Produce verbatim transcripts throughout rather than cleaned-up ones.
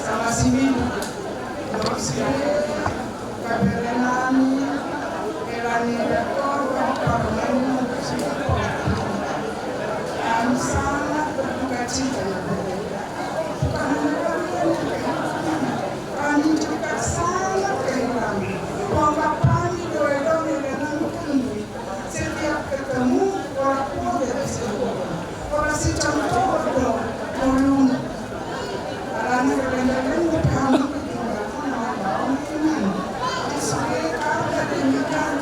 Sama si Midu. Dohot si Kabere nami, hela ni doktor, parumaen ni doktor. Kami sangat berduka cita, ya, Bere. Bukan hanya kami, kami juga sangat kehilangan. Bangga kami, doa-doa, dan nami. Setiap ketemu, orang tua jadi semua. Orang si contoh, orang Alana berlenggang-lenggang kami ditinggalkan sama kaum iman. Di sore kami demikian.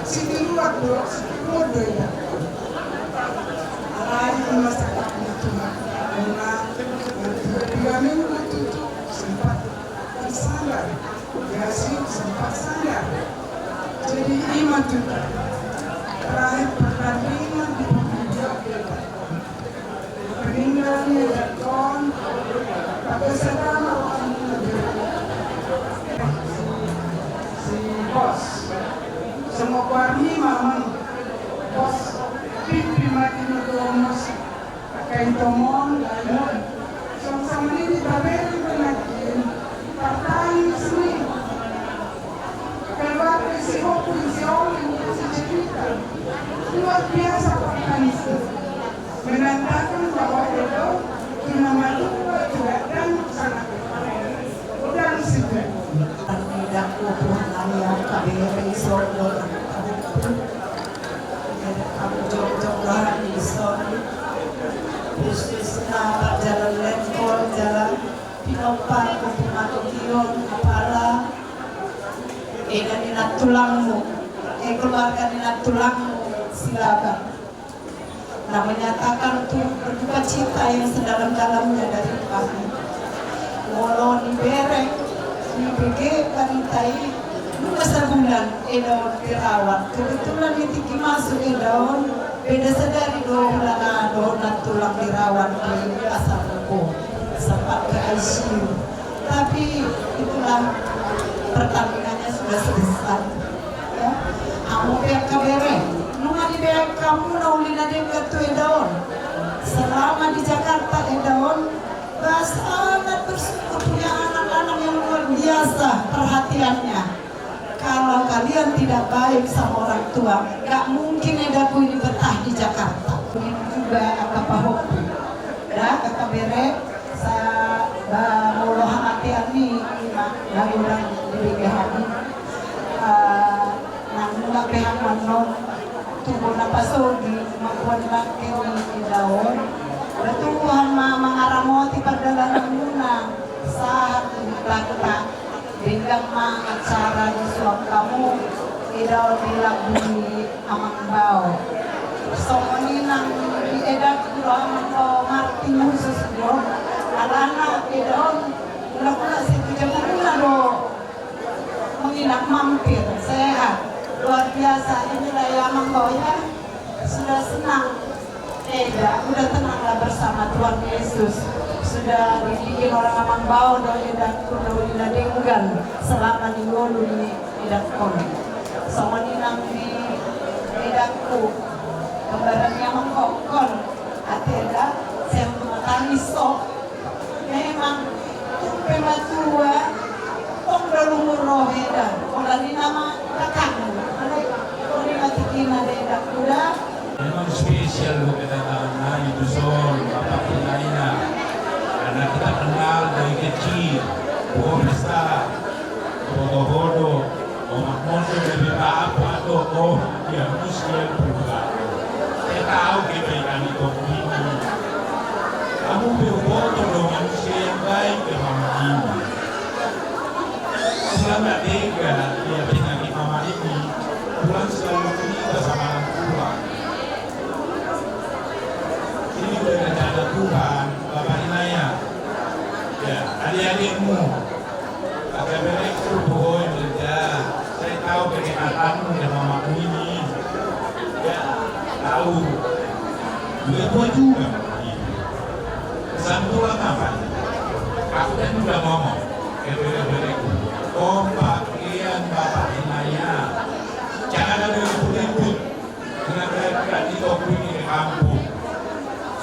Sini luar do, sini luar do ya. Alai masa kami Tuhan. Karena tiga minggu tutup sempat tersandar. Ya sih, sempat sandar. Jadi iman tuh. Terakhir pertandingan di Pemilihan. Meninggal ni dakon, tapi sedang si bos. Semua kuarni mamang bos, pipi mati na tuomos. Kain tomon, lain. Song sama ini taberi penakin. Partai seni. Keluarga si Hoku, si Oli, si Jelita. Luar biasa partai seni. Menandakan bahwa Edo tu na matua, tu na dangdut sangat berperan. Udah lu situ. Tapi dak kupu nanya kabere iso do. Jadi kamu jok-jok lah iso. Khususna jalan lengkol, jalan pinompar, kupu matokion, apala. Eda ni natulangmu, eh, keluarga ni natulangmu, Silaban. Nah, menyatakan turut berduka cita yang sedalam-dalamnya dari kami. Molo ni bere, ni bege, pangitai, nunga sabulan Eda on dirawat. Kebetulan ni tingki masuk Eda on, beda sadari do, ulana do, nantulang dirawat di Pasar Rebo. Sempat ke I C U. Tapi itulah pertandingannya sudah selesai. Ya. Hamu pe angka bere, nunga dibeak hamu na uli na denggan tu Eda on. Selama di Jakarta Eda on, bah, sangat bersyukur punya anak-anak yang luar biasa perhatiannya. Kalau kalian tidak baik sama orang tua, nggak mungkin Edaku ini betah di Jakarta. Begitu juga angka pahompu. Dah, angka bere, sa, ba, molo hamatean ni ima, na godang di B K H ni. Eh, nang nunga pe hang manon, tubu na pasogi, mambuat bangke ni Eda on. Ba Tuhan ma mangaramoti pardalananmuna, sahat tu hutanta. Denggan ma acara disuap hamu, Eda on di lambung ni Amangbao. Songon i nang di Edaku do Amangbao Martin khusus do, alana Eda on, mula-mula situ jabuna do menginap mampir, sehat. Luar biasa, inilah ya Amangbao ya. Sudah senang Eda, udah tenanglah bersama Tuhan Yesus. Sudah dibikin orang Amangbao do Edaku do uli na denggan selama ni ngolu ni Edaku on. Songon i nang di Edaku, kembaran ni Amangbao on. Ate Eda, saya mau makan iso. Memang tung pe matua, tong do luhur roha Eda, holan i nama kakakmu. Alai, holan i ma tingkina Eda, udah. Memang spesial do kedatangan nami tu son, Bapak Pinaina. Karena kita kenal dari kecil, bawa pesta. Hodo-hodo, omak mondo gabe bapa do, oh, dia musuh yang berubah. Saya tahu kebaikan itu begini. Kamu berbohong do manusia yang baik ke mama ini. Selamat tega dia penyakit mama ini. Tuhan selalu cerita sama anak Tuhan. Ini udah rencana Tuhan, Bapak Inaya. Ya, adik-adikmu. Angka bere, tu bohoi berja. Saya tahu kedekatanmu dengan mamamu ini. Ya, Au, dua dua juga. Santulan apa? Aku kan udah ngomong. Kebele-beleku. Kompak ian bapak inaya. Jangan ada ribut-ribut. Dengan berarti topi di kampung.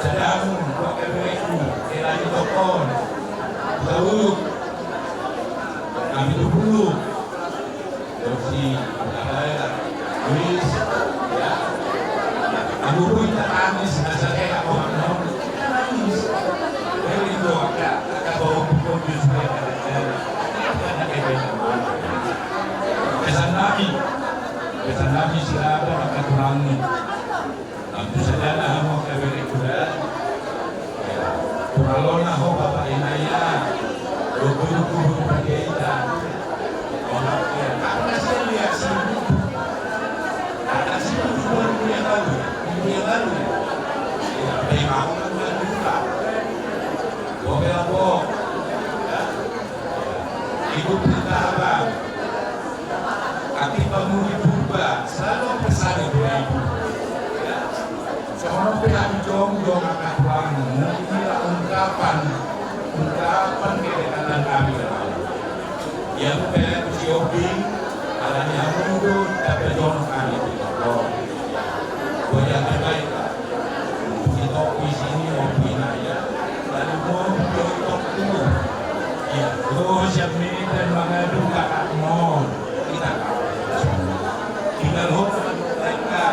Sedang buat kebeleku. Kira di tokon. Tahu. Kami dulu. Kursi, udah bayar. Wis, ya. Aku pun tak nangis, nggak sadar aku ngomong. Nangis. Dari itu, ada, ada bau pukul jus, ya. Pesan Nabi. Pesan Nabi, siapa maka kurangnya? Ampu sadana hamu angka bere kuda. Puralona ho bapak inaya. Guru-guru pake ita. Karena saya lihat sini. Karena sini guru punya baru. Punya baru. Ya, memang kan buka. Bobe apa? Ya. Ikut perintah abang. Aki pamuli purba, selalu pesan ibu-ibu. Songon pe hami jongjong angka tulangmu, inilah ungkapan, ungkapan kedekatan kami dengan Allah. Ia pe tu si Obi, alani hamu do, tapi jongjong kami tu Allah. Gua yang terbaik lah. Di topi sini, Obi naya, lalu mau di topi. Iya, terus yang ini dan mangadu kakak non. Tinggal horas mereka.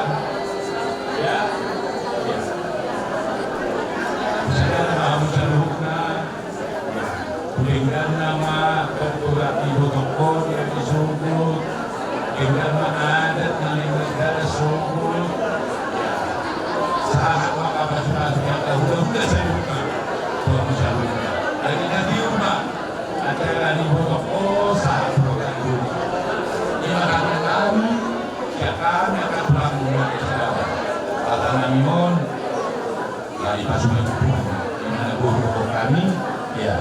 Ya. Ya. Misalnya, mau saluhutna, ya. Denggan nama ketua ibu tokoh yang disebut. Denggan nama adat, nama negara disebut. Ya. Sahat maka pasukan yang tahu, udah, udah saya buka. Tuhan saluhutna. Dari Nabi Umar. Acara ni botok, oh, sahat botok dulu. Ima kami tahu, ya kami akan pulang dulu ke Jawa. Kata nami mon, dari pasukan Tuhan. Ima na botok kami, ya.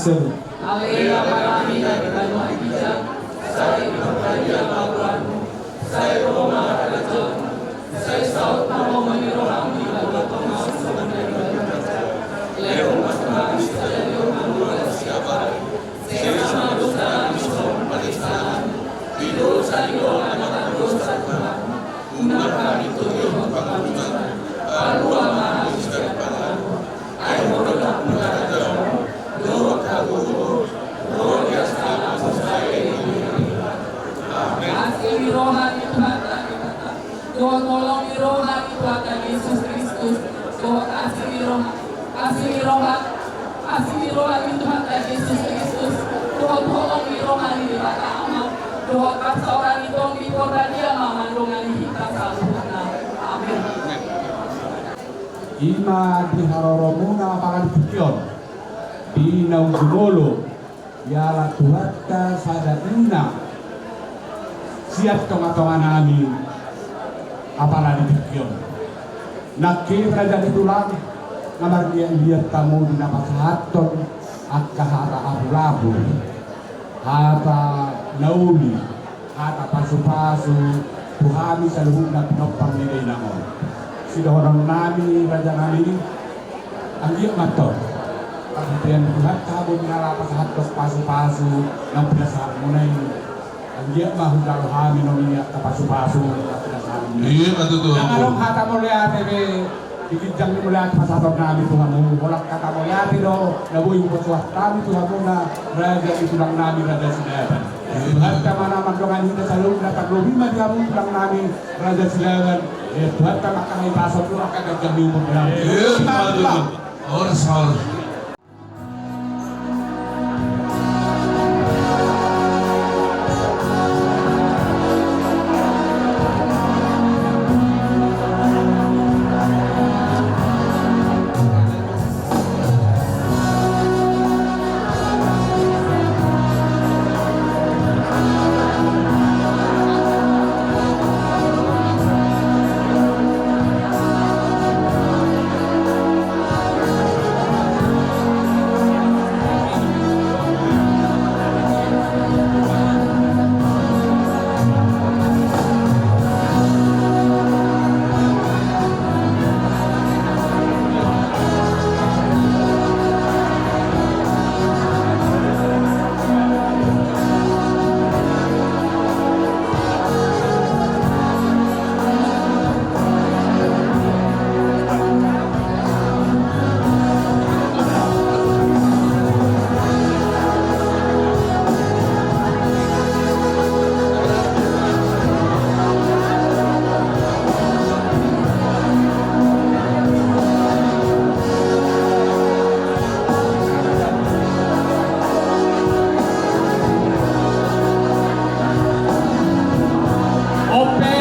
Ale Amanami na di banua ginjang, sai dipatupa ma goarmu, sai ro ma harajaonmu, sai saut ma lomo ni roham di banua tonga on songon na di banua ginjang. Lehon ma tu hami sadari on hangoluan siapari. Sesa ma dosanami songon panesanami di dosa ni dongan na mardosa tu hami. Unang hami togihon tu pangunjunan, palua ma hami sian pangago. Ai Ho do nampuna harajaon dohot hagogoon dohot hasiangan. Amen. Asi ni roha ni Tuhanta Debata dohot holong ni roha ni Tuhanta Jesus Kristus dohot asi ni roha, asi ni roha, asi ni roha ni Tuhanta Jesus Kristus dohot holong ni roha ni Debata Ama dohot parsaoran ni Tondi Porbadia ma mandongani hita saluhutna. Amen. I ma di haroromuna apala di tingki on, di naung jumolo, jala Tuhanta sada ina sian tongatonganami apala di tingki on. Nangkin raja ni tulang, na marliatliat hamu di na pasahathon angka hata apulapul, hata na uli, hata pasupasu tu hami saluhutna pinompar ni dainang on. Sidohononnami rajanami, anggiat ma antong pardongan ni Tuhanta hamu di na laho pasahathon pasupasu naung pinasahatmuna i. Anggiat ma hujalo hami nang i angka pasupasu naung pinasahatmuna i. Iya, ma tutu. Ndang adong hata mauliate be di ginjang ni mauliate pasahatonnami tu hamu, holan hata mauliate do na boi hupasahat hami tu hamuna raja ni tulangnami Raja Sinaga. Tuhanta ma na mandongani hita saluhutna, tarlobi ma di hamu tulangnami Raja Silaban. Tuhanta ma angka hahipason dohot angka ganjang ni umur. Horas, horas. On pe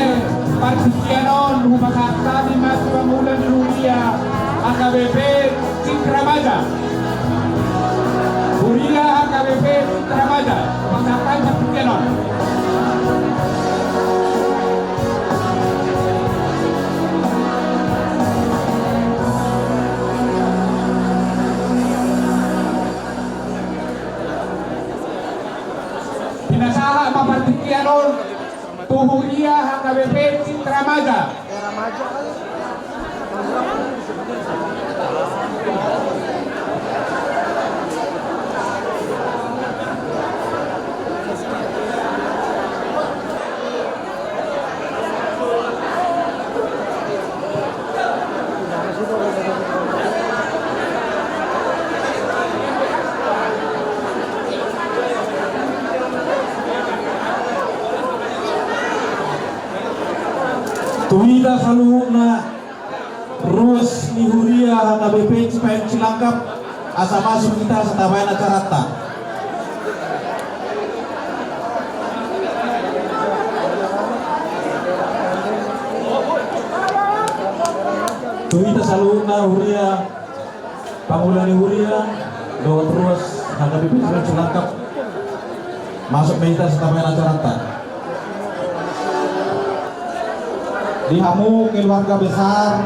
partingkian on hupasahat hami ma tu pangula ni huria H K B P Citra Maja. Huria H K B P Citra Maja, hupasahat hami partingkian on. Pinasahat ma partingkian on tu huria H K B P Citra Maja. Tu hita saluhutna, ruas ni huria H K B P Cipaeng Cilangkap, asa masuk hita satabaen acaranta. Tu hita saluhutna huria, pangula ni huria dohot ruas H K B P Cipaeng Cilangkap, masuk ma hita satabaen acaranta. Di hamu keluarga besar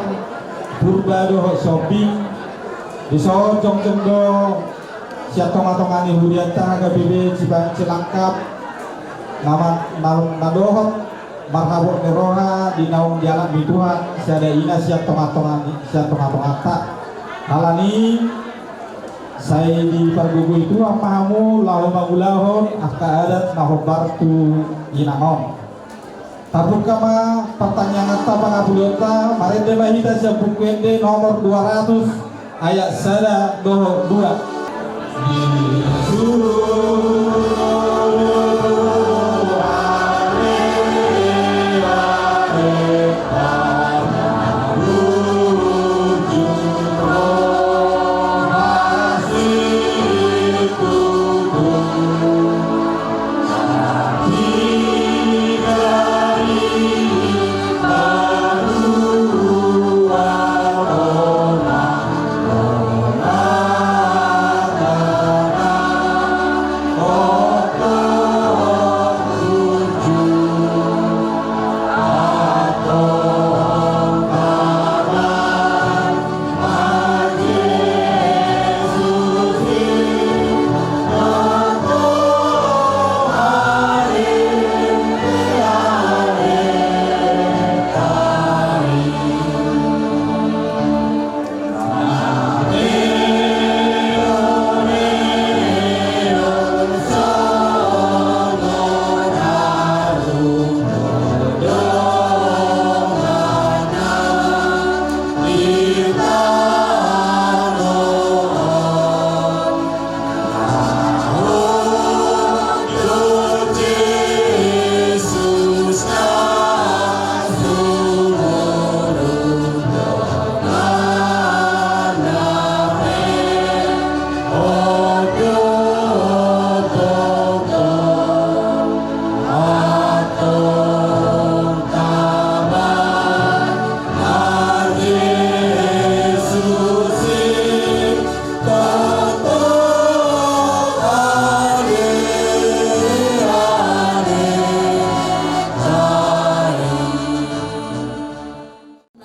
Purba dohot Sombing, dison jongjong do Sian tonga-tonga ni hurianta H K B P Cipayung Cilangkap, na ma-, na, na dohot marhabot ni roha di naung dialap ni Tuhan sada ina sian tonga-tonga ni, sian tonga-tonganta. Alani i, sai dipargogoi Tuhan ma hamu laho mangulahon angka adat na hombar tu inang on. Tabuka ma partangianganta, pangapulionta, marende ma hita sian Buku Ende nomor dua ratus, ayat sada dohot dua.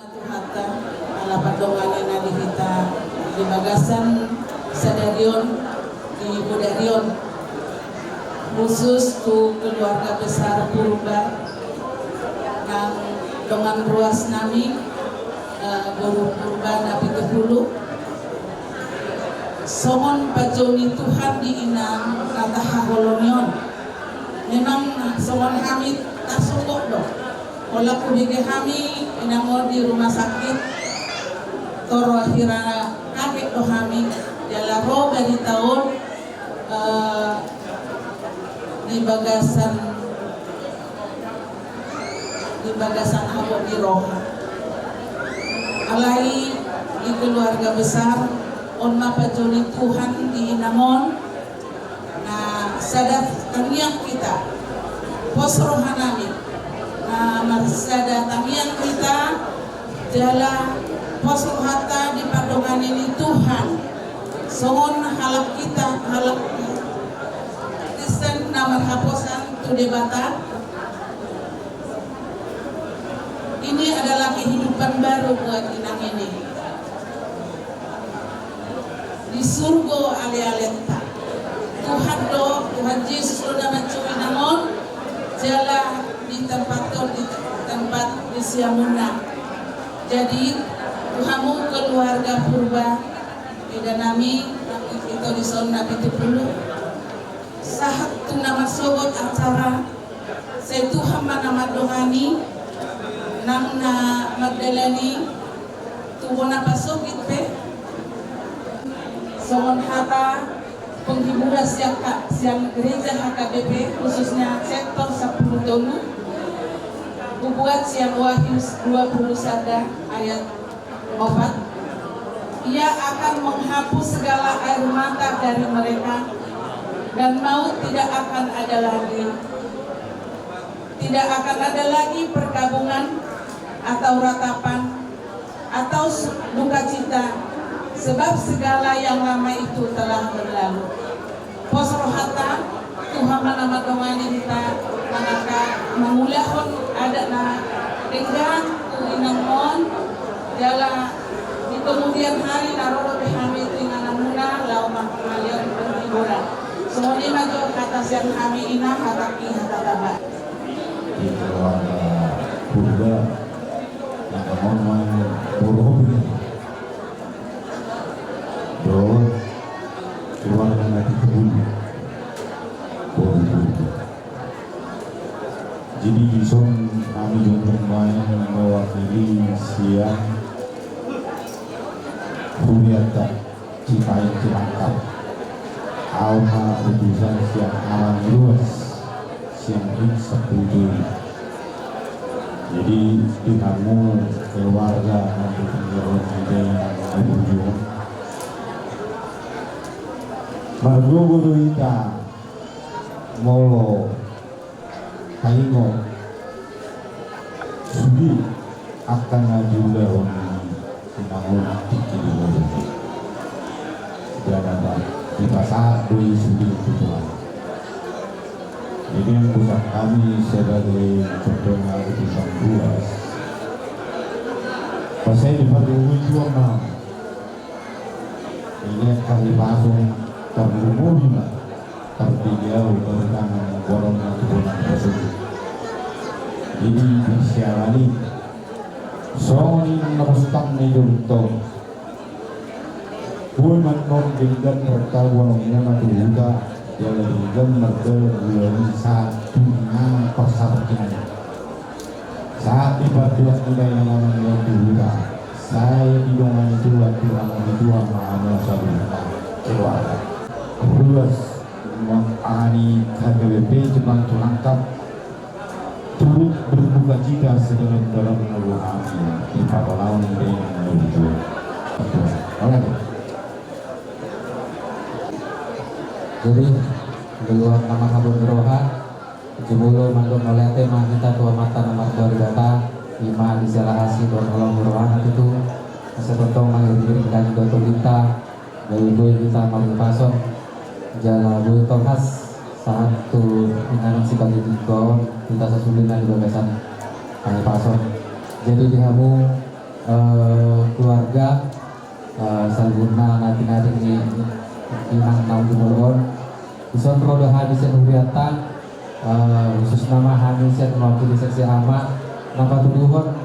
Tuhanta, ala pandonganan na di hita di bagasan sadari on, di bodari on, khusus tu keluarga besar Purba, nang dongan ruas nami, eh, boru Purba na pitu pulu. Songon panjou ni Tuhan di inang na tahaholongi on. Memang songon hami tarsonggot do. Holan hubege hami inang on di rumah sakit, tor hira kaget do hami jala ro barita on, eh, di bagasan, di bagasan habot ni roha. Alai di keluarga besar on ma panjou ni Tuhan di inang on. Na sada tangiang hita, pos roha nami, na marsada tangiang hita, jala pos rohanta di pandongani ni Tuhan. Songon halak hita, halak Kristen na marhaposan tu Debata, ini adalah kehidupan baru buat inang ini. Di surgo alealenta. Tuhan do, Tuhan Jesus do na manjou inang on, jala ditempathon di tempat di siamunna. Jadi, tu hamu keluarga Purba, eda nami, nang ito dison na pitu pulu. Sahat tu na marsogot acara, sai Tuhan ma na mandongani, nang na mandalani, tu bona pasogit pe. Songon hata penghiburan sian ka-, sian gereja H K B P, khususnya sektor sampulu tolu, hubuat sian Wahyu dua pulu sada ayat opat. Ia akan menghapus segala air mata dari mereka, dan maut tidak akan ada lagi. Tidak akan ada lagi perkabungan atau ratapan atau su-, duka cita, sebab segala yang lama itu telah berlalu. Pos rohanta, Tuhan ma na mandongani hita, manangka mangulahon adat na denggan tu inang on, jala di kemudian hari na ro dope hami tu ingananmuna laho mangkahalihon Songon i ma jo hata sian hami, Inang, hata i hata taba. Di keluarga Purba, na kawan main bola hobi. Dohot keluarga na di kebun. Bola hobi. Jadi dison hami jongjong baen mewakili sian hurianta Cipaing Cilangkap. Au ma utusan sian Amang Ruas sian Ring Saputu. Jadi di hamu keluarga nanti tinggal di Margogo do hita molo Taringot sude angka na diulahon ni inang on tingki di ngolu. Jala dipasahat do i sude tu Tuhan. Jadi yang pesan kami sebagai ketua utusan Ruas, pas saya dipakai itu apa? Ini kami langsung terhubung, tertinggal, tertanam, borong, borong, borong. Jadi, sialani. Songon i nang na husutang ni Durto. Boi mannon denggan pertabuan on, ina na tu huta, jala denggan mardalan gula ni satu nang persatuan. Sahat di partuak ni dainang on di huta, sai didongani Tuhan, diramoti Tuhan ma hamu saluhutna keluarga. Ruas, angani H K B P Cipaing Cilangkap turut berduka cita sedalam-dalamna do hami di parlaon ni dainang on. Oke. Jadi, di luar nama kabun roha, jumolo mandok mauliate ma hita tu Amanta na martua Debata, ima di jala asi dohot holong ni rohana tutu, asa tongtong mangiring-iring daging dohot tondinta, gabe boi hita marhipason, jala boi tolhas sahat tu inganan sibagian di kaon hita sasudena di bagasan panghipason. Jadi di hamu, eh, keluarga, eh, saluhutna na pinaringi inang naung jumolo on. Dison ro do hami sian hurianta, eh, khususna ma hami sian mewakili seksi ama, na patuduhon,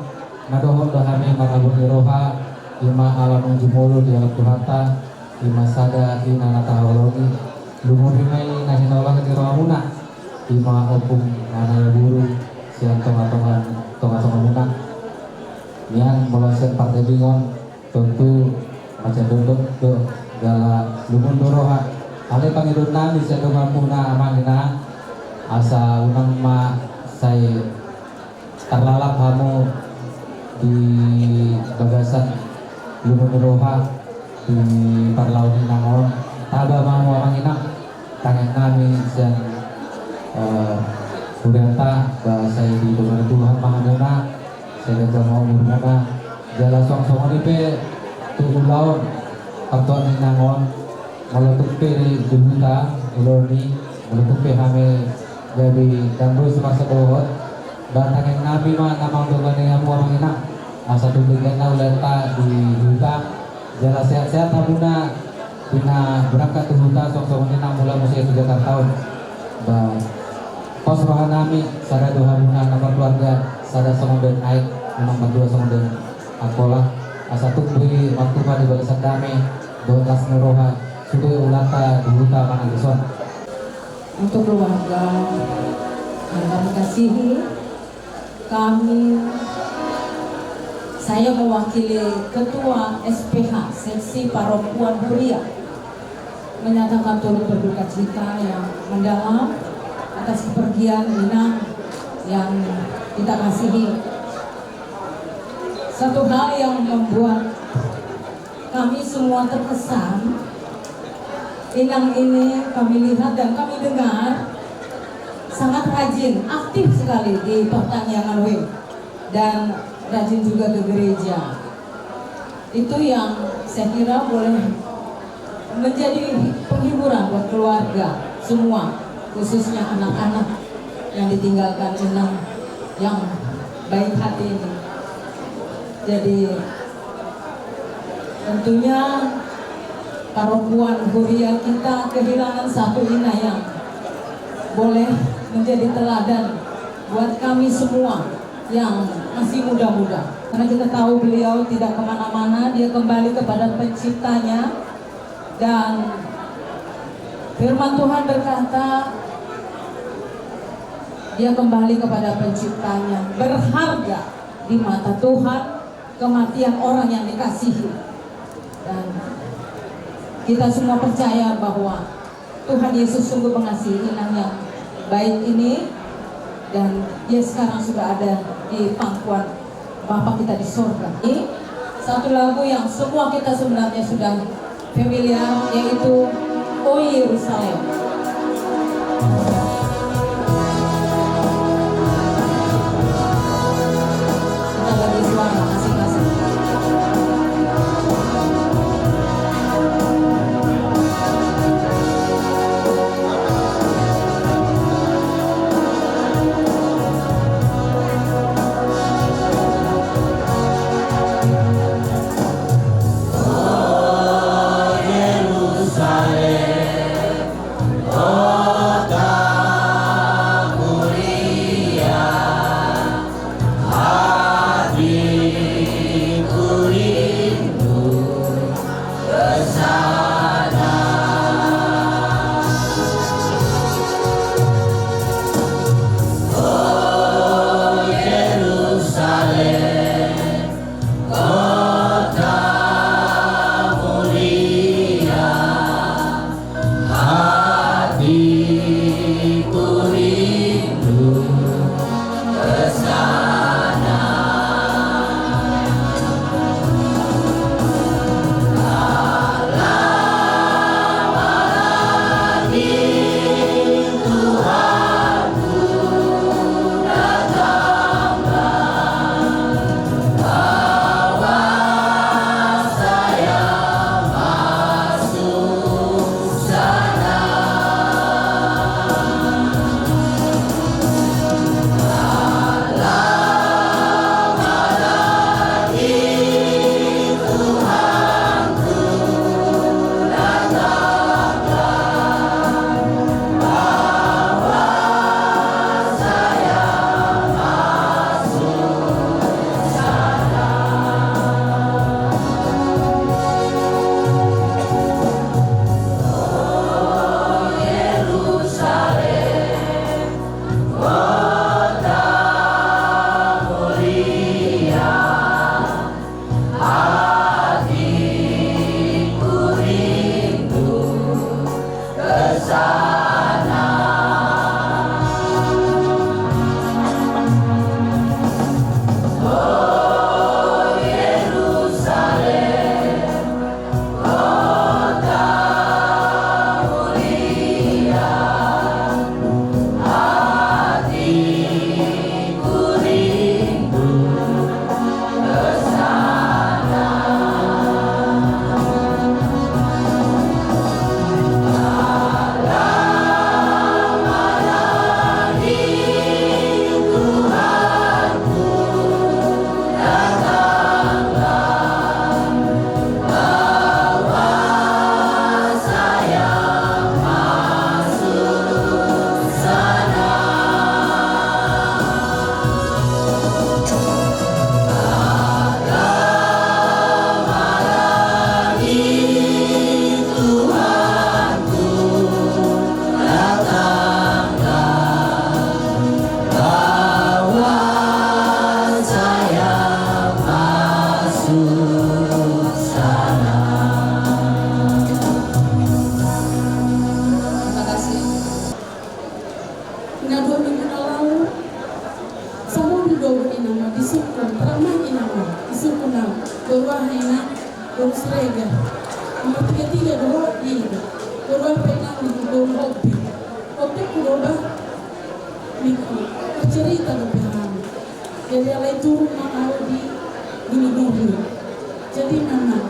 na dohot do hami marhabot ni roha, ima ala naung jumolo dialap Tuhanta, ima sada ina na tahaholongi, lumuri ma i na hinaholongan ni rohamuna, ima ompung na naya buru, sian tonga-tonga, tonga-tongamuna. Nian molo sian partabingon, tontu mansai dondok do jala lungun do roha. Alai pangidoan nami sian donganmuna amang inang, asa unang ma sai tarlalap hamu di bagasan lungun ni roha di parlaon inang on. Taba ma hamu amang inang. Tangiang nami sian, eh, hurianta, ba sai didongani Tuhan ma hamuna, sai ganjang ma umurmuna, jala suang songon i pe tu ulaon partuaon ni inang on, molo tung pe di huta ulaon i, molo tung pe hami gabe dang boi simarsadohot, ba tangiang nami ma na mandongani hamu amang inang, asa tung pe ganjang ulaonta di huta, jala sehat-sehat hamuna. Di na berangkat tu huta, suang songon i nang mulak muse tu Jakarta on. Ba, pos roha nami, sada do hamuna na markeluarga, sada songon denggan aek, manang mandua songon denggan angkola. Asa tung boi martupa di bagasan dame dohot las ni roha, sude ulaonta di huta manang dison. Untuk keluarga yang kami kasihi, kami, saya mewakili Ketua S P H, Seksi Perempuan Huria, menyatakan turut berduka cita yang mendalam atas kepergian inang yang kita kasihi. Satu hal yang membuat kami semua terkesan, inang ini kami lihat dan kami dengar sangat rajin, aktif sekali di Partangiangan W, dan rajin juga ke gereja. Itu yang saya kira boleh menjadi penghiburan buat keluarga semua, khususnya anak-anak yang ditinggalkan inang yang baik hati ini. Jadi, tentunya Parompuan huria kita kehilangan satu inang yang boleh menjadi teladan buat kami semua yang masih muda-muda. Karena kita tahu beliau tidak kemana-mana, dia kembali kepada penciptanya. Dan firman Tuhan berkata, dia kembali kepada penciptanya. Berharga di mata Tuhan kematian orang yang dikasihi. Dan kita semua percaya bahwa Tuhan Yesus sungguh mengasihi inang yang baik ini, dan dia sekarang sudah ada di pangkuan Bapa kita di sorga. Ini satu lagu yang semua kita sebenarnya sudah familiar, yaitu O Yerusalem. Kita bagi suara masing-masing. Terima kasih. Na dua minggu na lalu, samobil do inang on disungkun, ramai inang on disungkun, nang boru aha inang, boru Siregar. Nomor tiga tiga do ho, i do. Boru aha inang, boru Hobi. Hobi ku do bah. Ningku, bercerita dope hami. Jadi alai turun ma au di Gulugulu. Jadi memang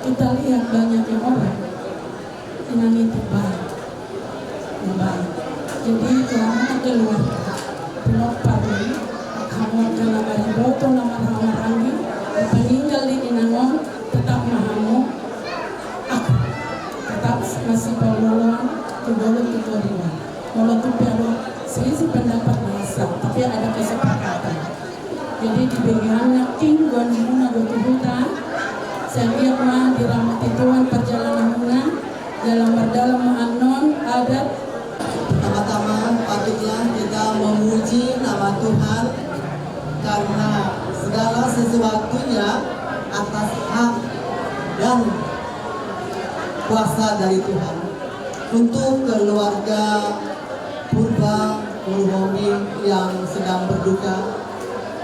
kita lihat banyaknya orang. Inang itu baik. Ya, baik. Jadi itu anak keluarga. Pinompar ini, hamu angka na mariboto, na marhahamaranggi, dipaninggal di inang on, tetap ma hamu. Aku. Sipaolooloan tu dolok tu toringan. Molo tung pe adong selisih pendapat, biasa, tapi ada kesepakatan. Jadi di bagianna king gondimuna dohot tu huta, sai anggiat ma diramoti Tuhan perjalananmuna, dalam mardalan ma annon adat. Pertama-tama, patutlah kita memuji nama Tuhan karena segala sesuatunya atas hak dan kuasa dari Tuhan. Untuk keluarga Purba Nurhomi yang sedang berduka,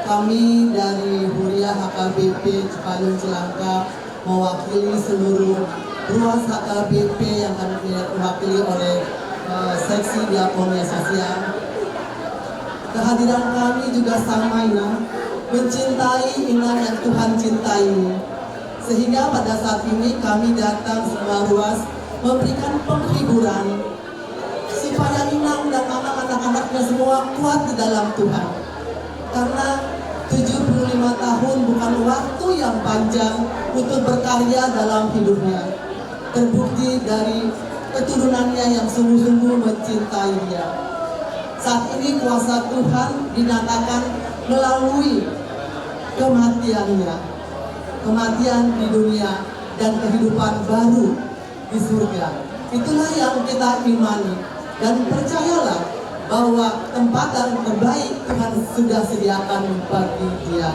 kami dari Huria H K B P Cipayung Cilangkap mewakili seluruh ruas H K B P yang kami mewakili oleh, eh, seksi diakonia sosial. Kehadiran kami juga sama, Inang, mencintai Inang yang Tuhan cintai. Sehingga pada saat ini kami datang semua ruas memberikan penghiburan supaya Inang dan Amang, anak-anaknya semua kuat di dalam Tuhan. Karena tujuh puluh lima tahun bukan waktu yang panjang untuk berkarya dalam hidupnya. Terbukti dari keturunannya yang sungguh-sungguh mencintai dia. Saat ini kuasa Tuhan dinyatakan melalui kematiannya. Kematian di dunia dan kehidupan baru di surga. Itulah yang kita imani. Dan percayalah bahwa tempat yang terbaik Tuhan sudah sediakan bagi dia.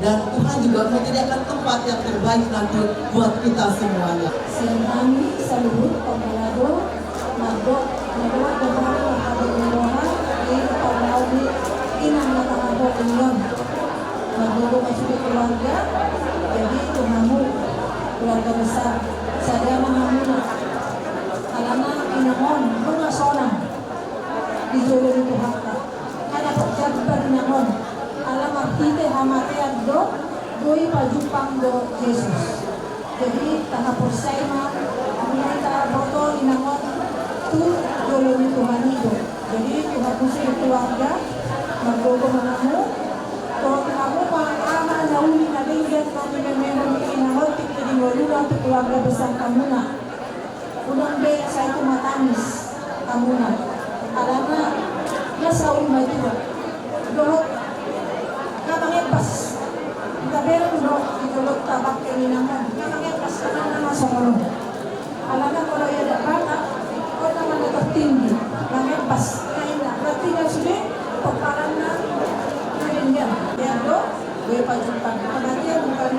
Dan Tuhan juga menyediakan tempat yang terbaik nanti buat kita semuanya. Sian hami saluhut pangulado, mandok, mandok, mandok, mandok, mandok, mandok, di pangulado, inang na tahabohon on. Margogo ma sude keluarga, jadi tu hamu keluarga besar, sada ma hamuna. Alana inang on nunga sonang di jolo ni Tuhanta. Kada dapot jambar inang on, ala marhite hamatean do boi pajumpang do Jesus. Jadi, tahaporseai ma, molo taboto inang on tu jolo ni Tuhan i do. Jadi, tu hamu sude keluarga, margogo ma hamu, dohot hamu ma aha na uli na denggan na nimemehon ni inang on tingki di ngoluna tu keluarga besar hamuna. Unang be sai tumatangis hamuna. Alana na saur matua. Dohot na mangempas. Tabereng do di dolok tabangke ni inang on. Na mangempas, alana na songon on. Alana molo i adat Batak, on nama na tertinggi. Mangempas. Na inna, berarti na sude pomparanna na denggan. Ia do, boi pajumpang. Kematian bukan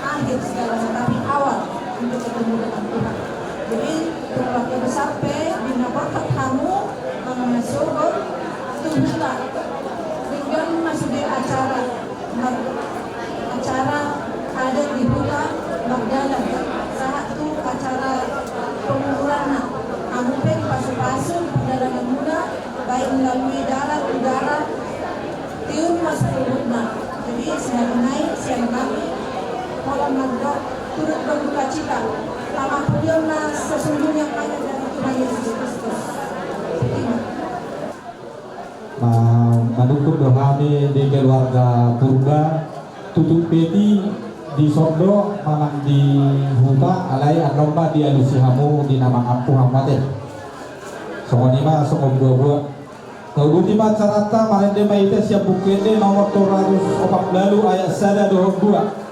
akhir segalanya, tapi awal untuk ketemu dengan Tuhan. Jadi, keluarga besar pe, di na borhat hamu, mangasohon tu huta. Denggan ma sude acara, acara adat di huta, mardalan, sahat tu acara penguburanna. Hamu pe dipasupasu di perdalananmuna, baik melalui darat, udara, tiur ma suhutna. Jadi, sian nai, sian kami, holan mandok, turut berduka cita. Tama pudion na sesungguhnya hanya dari Tuhan Yesus Kristus. Terima. Ma-, manungkun do hami di keluarga Purba, tutu pe di son do manang di huta, alai annon ma dialusi hamu di na mangampu hamu ate. Songon i ma, songon buabua. Tauduti ma acaranta, marende ma hita sian Buku Ende nomor tolu ratus opat pulu ualu ayat sada dohot dua.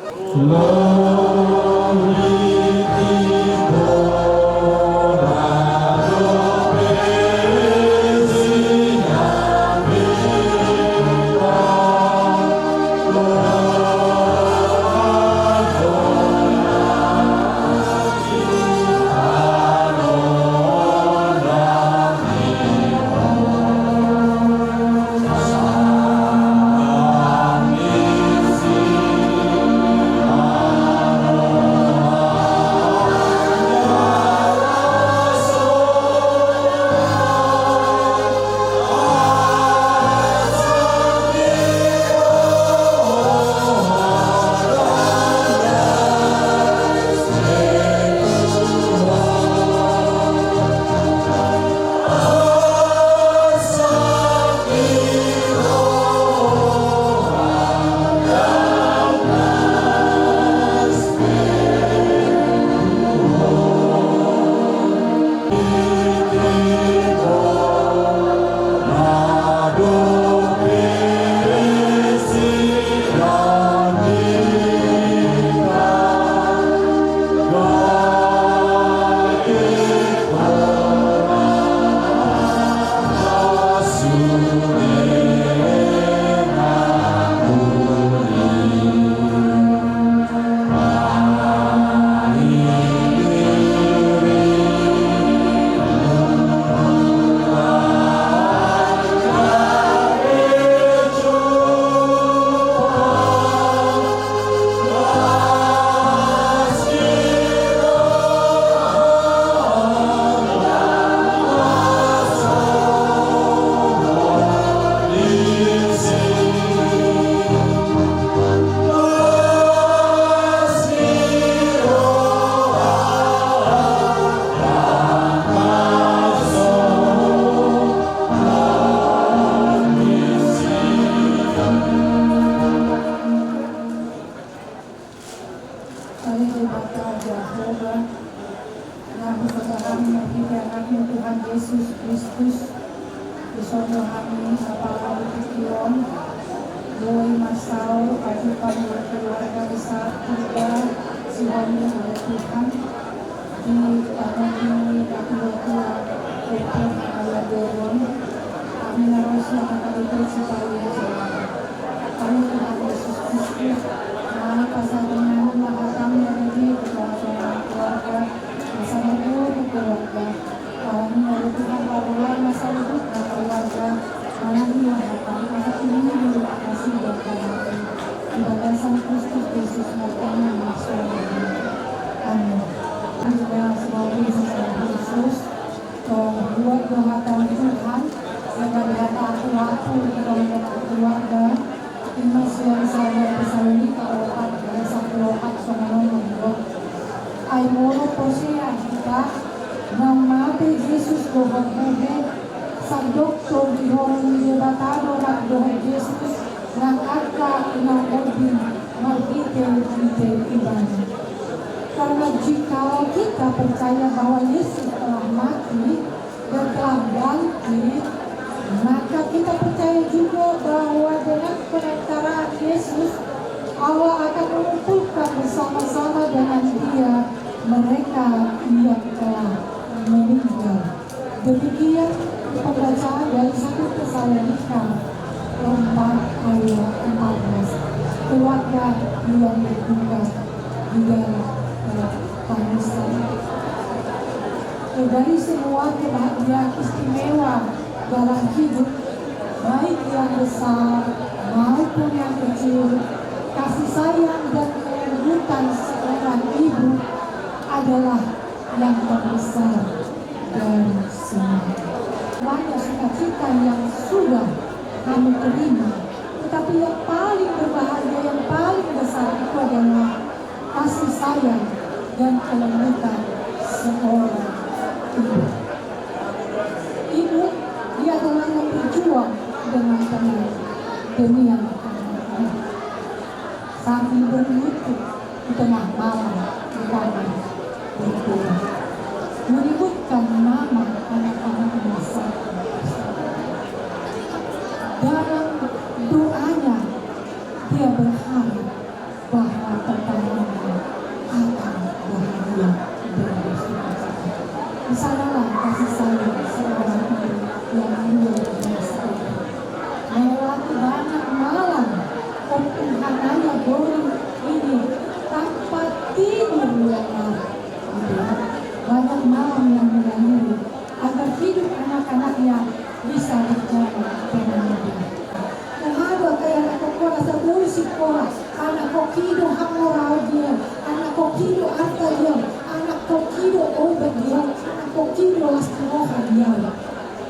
Kristus, dison do hami apala di tingki on, boi mansai pajumpang keluarga besar Purba Sihombing, ale Tuhan, di tangan ni natuatua, Ompung Amandia Doron, hami na ro sian H K B P Cipayung Jawa. Ale Tuhan Yesus Kristus, na pasahat nami ma hataM na badia di tongatonga keluarga, na sabar ni keluarga. Alani i ale Tuhan, parrohahon ma saluhutna keluarga, manang di mana pe, asa tinggi di lokasi dan tanah. Di bagasan Kristus Yesus, martonggo ma suang. Amin. Juga sebagai secara khusus, eh, buat doa Tuhan, yang dari hata aku, aku, di dalam keluarga, ima sian sada Tesalonika opat, ayat sampulu opat, songon on ma didok. Ai molo porsea hita, naung mate Jesus dohot buhena, sandok torus diholongi Debata do rap dohot Jesus, nang angka na ombun marhitehite Ibana. Karena jikalau kita percaya bahwa Yesus telah mati, dan telah bangkit, maka kita percaya juga bahwa dengan perantaraan Yesus, Allah akan mengumpulkan bersama-sama dengan Dia mereka yang telah meninggal. Demikian pembacaan dari satu Tesalonika empat ayat empat belas. Keluarga yang berduka di dalam, eh, tangisan. Dari semua kebahagiaan istimewa dalam hidup, baik yang besar maupun yang kecil, kasih sayang dan kelembutan seorang ibu adalah yang terbesar dari semua. Banyak sukacita yang sudah kami terima, tetapi yang paling berbahagia, yang paling besar itu adalah kasih sayang dan kelembutan seorang ibu. Ibu, dia adalah yang berjuang dengan tenang demi anak-anaknya. Sambil berlutut di tengah malam di kamar berdoa, menyebutkan nama anak-anaknya satu persatu. Dalam doanya, dia berharap bahwa pertamanya akan bahagia dan bersukacita. Di sanalah kasih sayang seorang ibu yang luar biasa itu. Melewati banyak malam, Ompung Hanaya Doron ini tanpa tidur luar malam. Gitu ya. Banyak malam yang mengalir agar hidup anak-anaknya bisa berjalan dengan mudah. Nga adong angka anak ho na so boi sikola, anak ho i do hangorahon dia, anak ho i do arta dia, anak ho i do obat dia, anak ho i do las ni roha dia.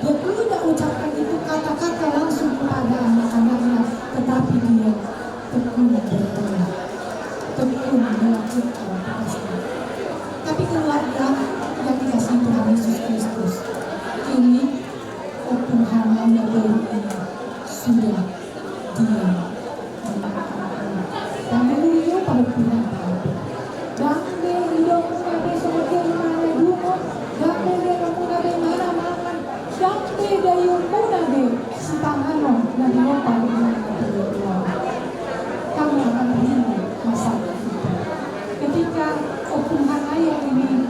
Dia tidak ucapkan itu kata-kata langsung kepada anak-anaknya, tetapi dia tekun berdoa, tekun melakukan tugasnya. Tapi keluarga yang dikasihi Tuhan Yesus Kristus, ini Ompung Hanaya Doron ini sudah diam. Dan dulu dia pada pindah. Dang be idaonmuna be songon dia imana dungon, dang be idaonmuna be imana mangan, dang be daion muna be sipanganon na binoto ni imana tulang. Kamu akan rindu masa itu. Ketika Ompung Hanaya ini,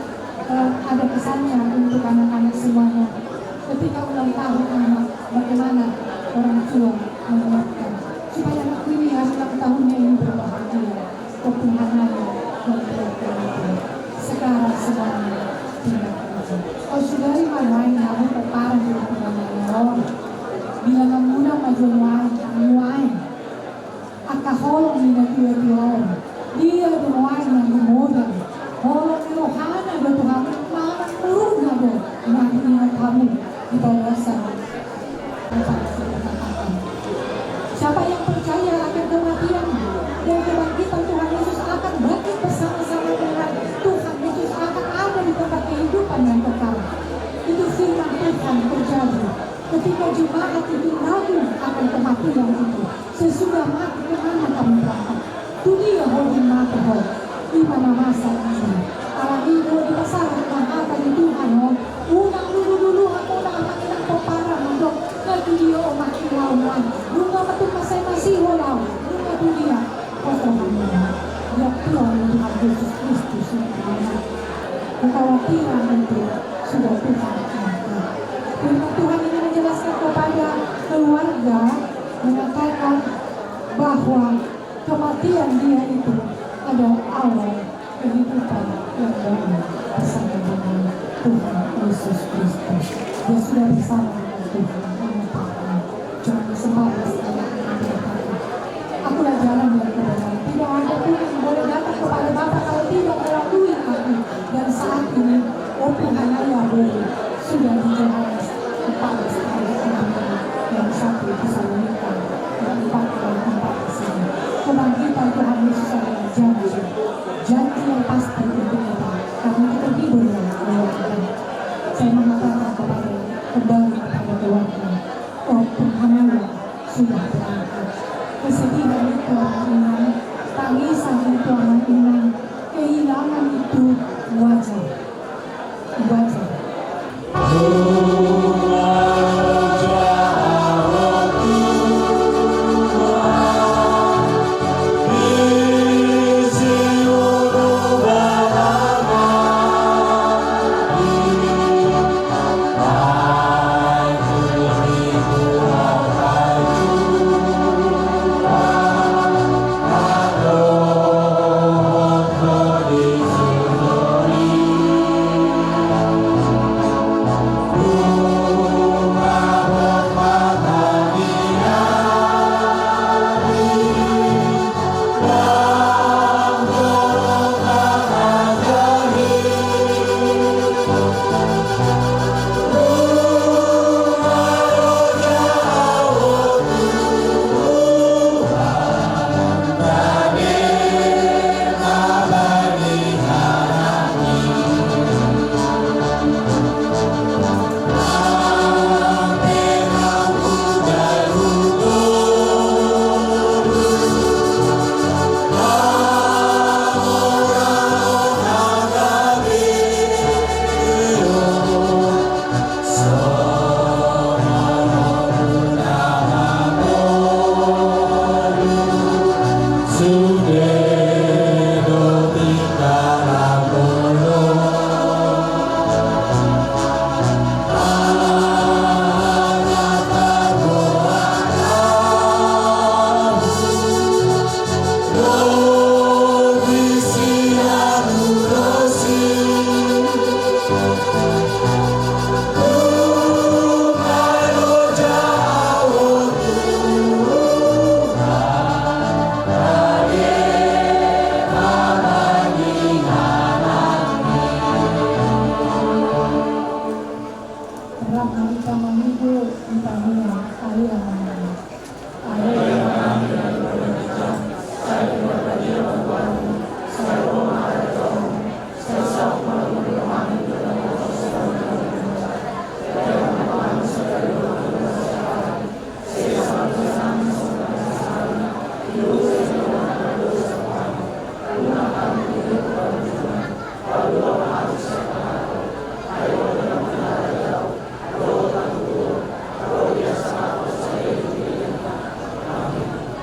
eh, ada pesannya untuk anak-anak semuanya. Ketika ulang tahun anak, bagaimana orang tua menguatkan supaya anak ini hari ulang tahunnya ini berbahagia? Ompung Hanaya dan keluarga itu. Sekarang semuanya tinggal kerja. Au sugari ma nuaeng, au pomparan di Ompung Hanaya on. Bilangan muna ma jo nuaeng, nuaeng. Angka holong ni natuatua on, dia do nuaeng na gumodang. Holong ni rohana do tu hamu, manang murukna do na niingot hamu di bagasan. Siapa yang percaya akan kematian dan kebangkitan Tuhan Yesus akan bangkit bersama-sama dengan Tuhan Yesus, akan ada di tempat kehidupan yang kekal. Itu firman Tuhan terjadi ketika jemaat itu ragu akan kematian itu. Sesudah mati, kemana kamu berangkat? Tu dia ho mate ho? Ima na masa i. Alani i do dipasahat ma hata ni Tuhan on: Unang lulululu hamuna anak Di Tuhan Yesus Kristus, kekhawatiran itu sudah Tuhan angkat. Firman Tuhan ini menjelaskan kepada keluarga, mengatakan bahwa kematian dia itu adalah awal kehidupan yang baru bersama dengan Tuhan Yesus Kristus. Dia sudah bersama dengan Tuhan. Cuma sempat. Akulah jalan dan kebenaran. Tidak ada pun yang boleh datang kepada Bapa kalau tidak melalui Aku. Dan saat ini, Ompu Hanaya Boru sudah di Johannes empat belas ayat enam yang satu Tesalonika empat ayat empat di sini. Kebangkitan Tuhan Yesus adalah janji, janji yang pasti untuk kita. Karena kita hidup dalam keluarga. Saya mengatakan kepada, kembali kepada keluarga. Ompu Hanaya sudah berangkat. Kesedihan itu ama inang, tangisan itu ama inang, kehilangan itu wajar. Wajar.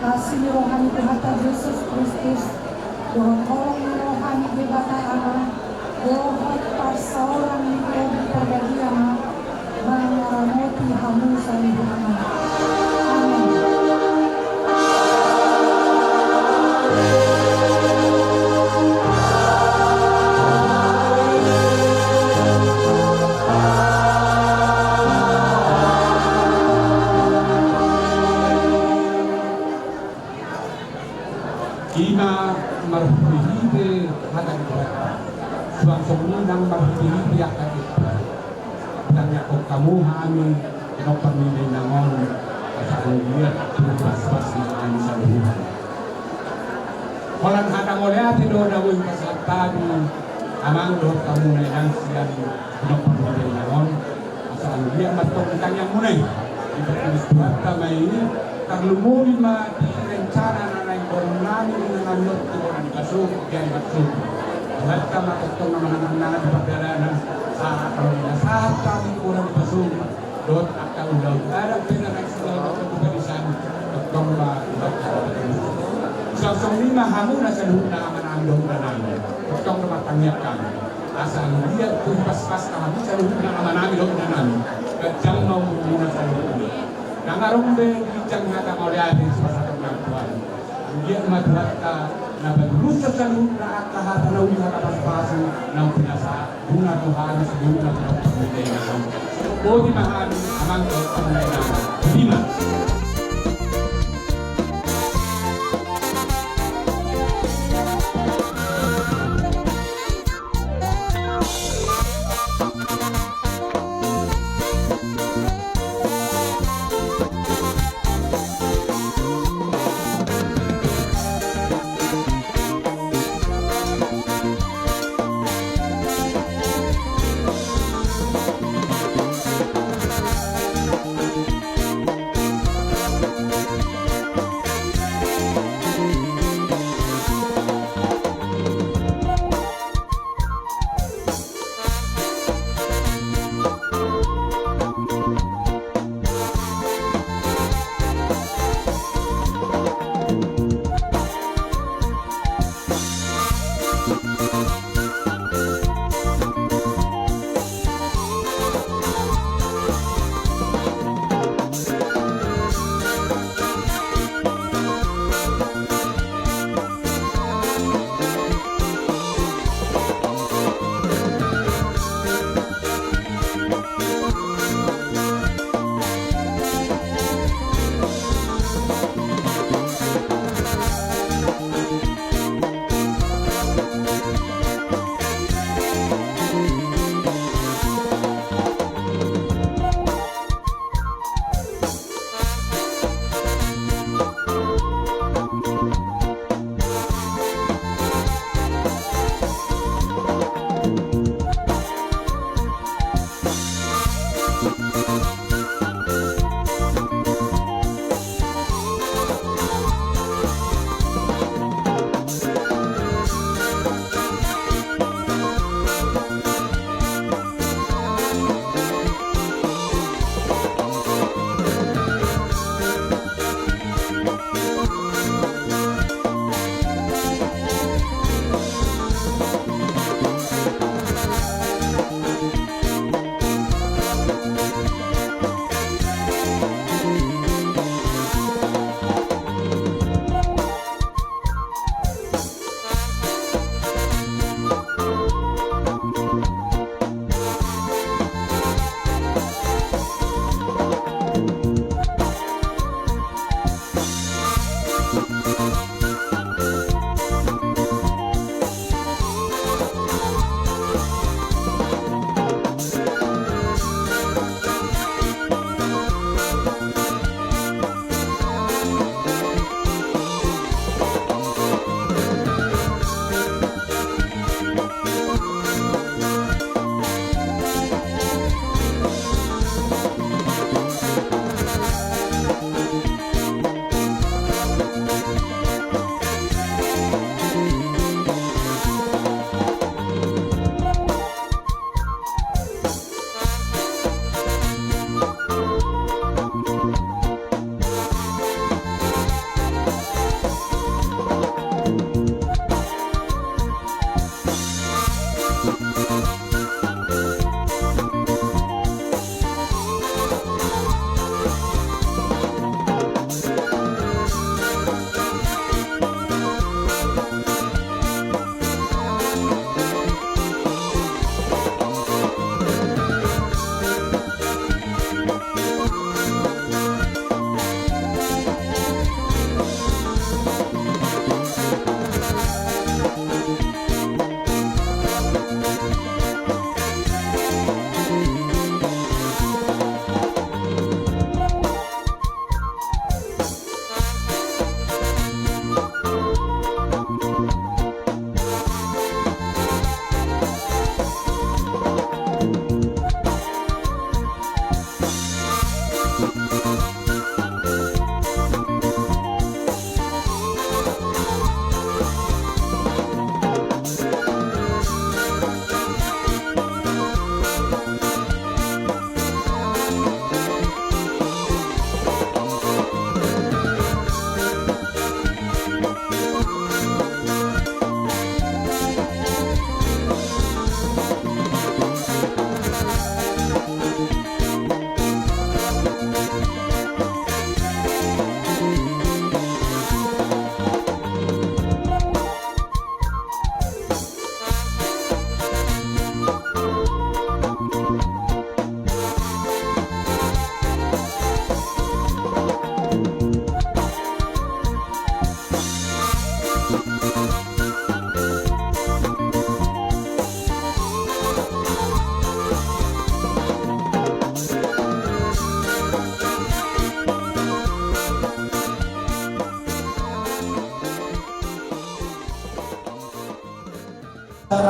Asi ni roha ni Tuhanta Jesus Kristus, dohot holong ni roha ni Debata Ama, dohot parsaoran ni Tondi Parbadia ma, mangaramoti hamu saluhutna. Amen. Ima marhitehite hata ni Tuhanta. Suang songon i nang marhitehite angka dosa. Tangiangkon hamu hami, pinompar ni inang on, asa anggiat tumangkas basbas ma hami saluhutna. Holan hata mauliate do na boi pasahat hami, amang dohot hamu na inang sian pinompar ni inang on. Asa anggiat ma tong di tangiangmuna i, diparpudus Tuhanta ma i, tarlumobi ma di rencana na naeng boan nami di na nami on di bona ni pasogit, di ari pasogit. Tuhanta ma tongtong na manangan nami di pardalanan, sahat ro di na sahat hami di bona ni pasogit, dohot angka ulaon adat pe na naeng silaon di padisan, tongtong ma Tuhanta. Suang songon i ma hamuna saluhutna amanami dohot inanami. Tongtong do martangiang hami. Asa anggiat tu paspasta hamu saluhutna amanami dohot inanami. Ganjang ma umurmuna saluhutna. Nang adong be ginjang hata mauliate sipasahaton nami tu hamu. Anggiat ma Tuhanta na patulushon saluhutna angka hata na uli, hata pasupasu naung pinasahatna tu hami saluhutna tu panggabean nami. Boti ma hami amang dohot inang. Boti ma.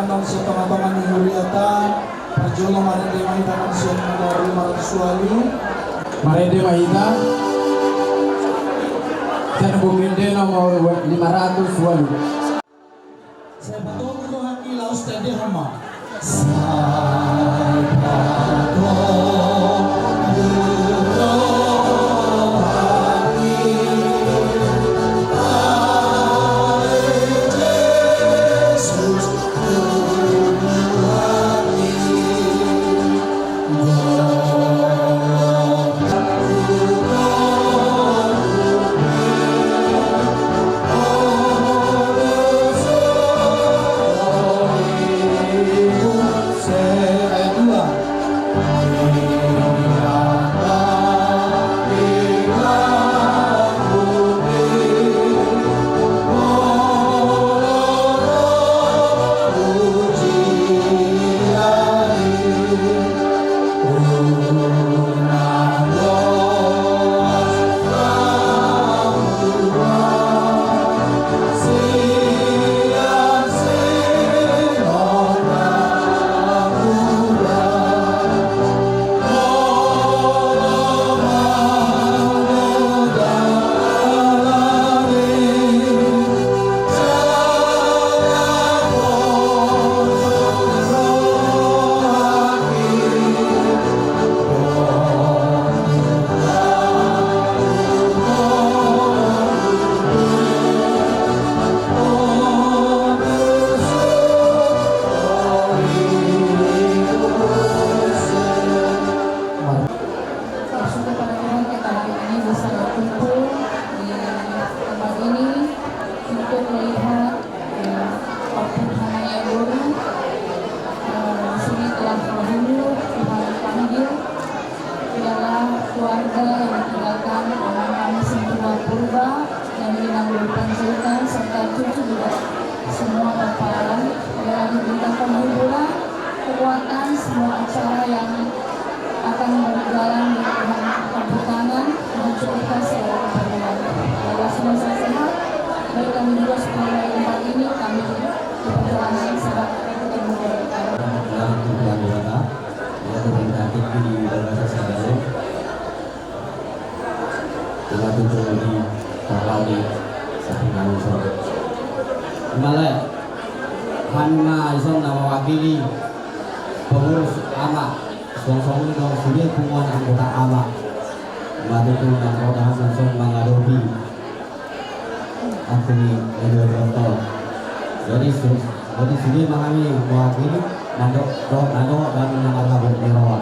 Nang sian tonga-tonga ni huriata, parjolo marende ma hita nang sian nomor lima ratus walu. Marende ma hita sian bumende nomor lima ratus walu. Sai patolu rohangki laos tandehon ma. Sai patolu rohangki. Bersyukur pada Tuhan, kita hari ini bisa berkumpul di tempat ini untuk melihat, eh, perpindahan yang baru. Eh, di sini telah dahulu Tuhan panggil, ialah keluarga yang ditinggalkan oleh kami semua, Purba, dan Inang Guru Panjaitan, serta cucu juga semua paparan. Biarlah diberikan penghiburan, kekuatan, semua acara yang akan berjalan di Tuhan kabulkan, Tuhan cukupkan segala keperluan. Biarlah semua sehat, baik kami juga sepuluh hari empat ini, kami di perjalanan sahabat ketemu dari Tuhan. Dalam Tuhan berkata, ya, Tuhan, di bagasan sadari. Ina tutu di parlau ni sapi nami so. Male, hami ma ison na mewakili pengurus ama, suang songon i do sude punguan anggota ama. Ima tutu na ro da hami ison mangadopi. Aku ni Edo Tonto. Jadi su-, jadi sude ma hami mewakili, nando, do, nando, kami na marhabot ni roha.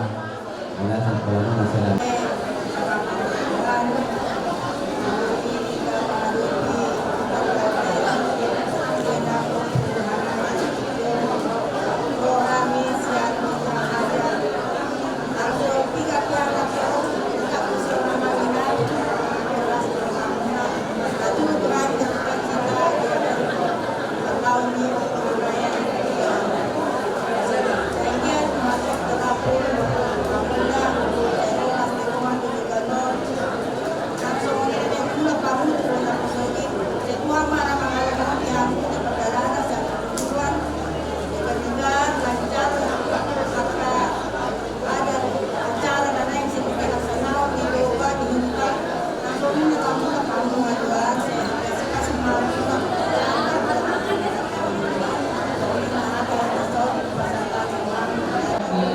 Di,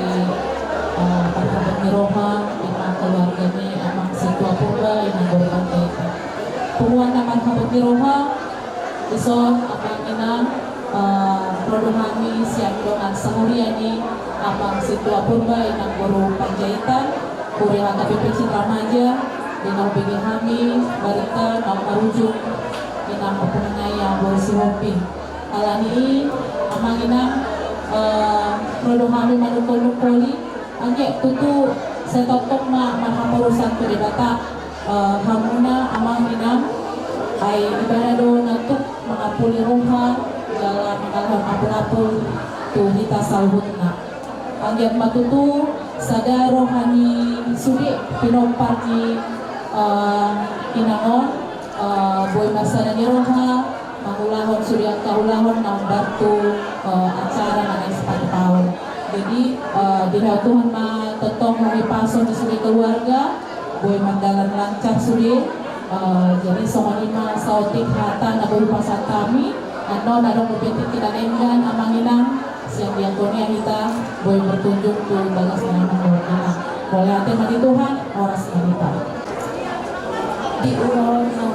eh, marhabot ni roha, ima keluarga ni Amang Situa Purba, Inang Guru Panjaitan. Punguan na marhabot ni roha, ison, Amang Inang, eh, ro do hami sian dongan sahuria ni Amang Situa Purba, Inang Guru Panjaitan, huria H K B P Citra Maja, di na hubege hami barita naung marujung, Inang, Ompunami Amang Boru Sihombing. Alani i, Amang Inang, eh, ro do hami manungkol-nungkoli, anggiat tutu sai tongtong ma marhaporusan tu Debata, eh, hamuna Amang Inang, ai ibana do na tuk mangapuli roha, jala mangalehon apul-apul tu hita saluhutna. Anggiat ma tutu sada roha ni sude pinompar ni, eh, Inang on, eh, boi marsada ni roha, mangulahon sude angka ulaon na hombar tu eh, acara na naeng sipatupaon. Jadi, eh, dihilala Tuhan ma tongtong hahipason di sude keluarga, boi mardalan lancar sude. Eh, jadi songon i ma saotik hata na boi hupasahat hami. Annon adong dope tingki na denggan, amang inang, sian diakonia hita, boi berkunjung tu bagas na memang berkenan. Mauliate ma di Tuhan, horas ma hita. Di ulaon na